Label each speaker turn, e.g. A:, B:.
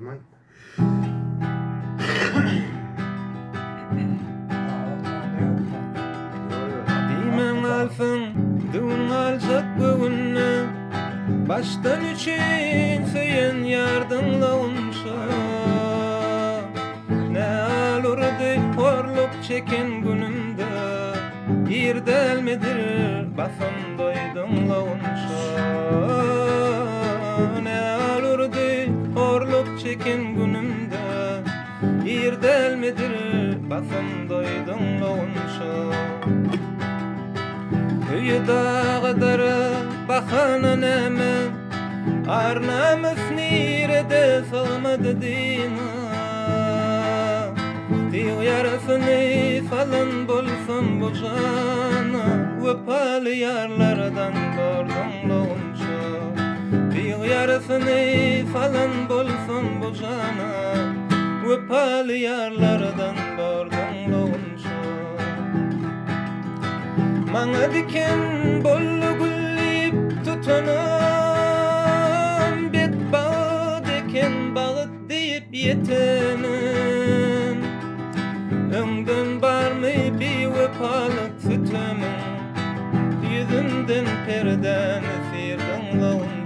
A: aýdym-aý.
B: Diýmäň galsyn, düwün galjak göwünde, Başdan üçin söýen ýardyň lowunça. Ne al urdy horluk çeken günümde, Ir dälmidir basym doýduň lowunça. Ne al urdy horluk çeken günümde, Ir dälmidir basym doýduň lowunça. Öýe daga-dara bahana näme, Ar-namys nirede sygmady dyna. Tyg ýarasyny salan bolsam bu jana, Wepaly ýarlardan borduň lowunça. Tyg ýarasyny salan bolsam bu jana, Wepaly ýarlardan borduň lowunça. Maňa diken boldy gül diýip tutanam, Betbagt eken bagt diýip ýetenim. Öňden barmy biwepalyk sütemiň, Ýüzümden perdäni syrdyň lowunça.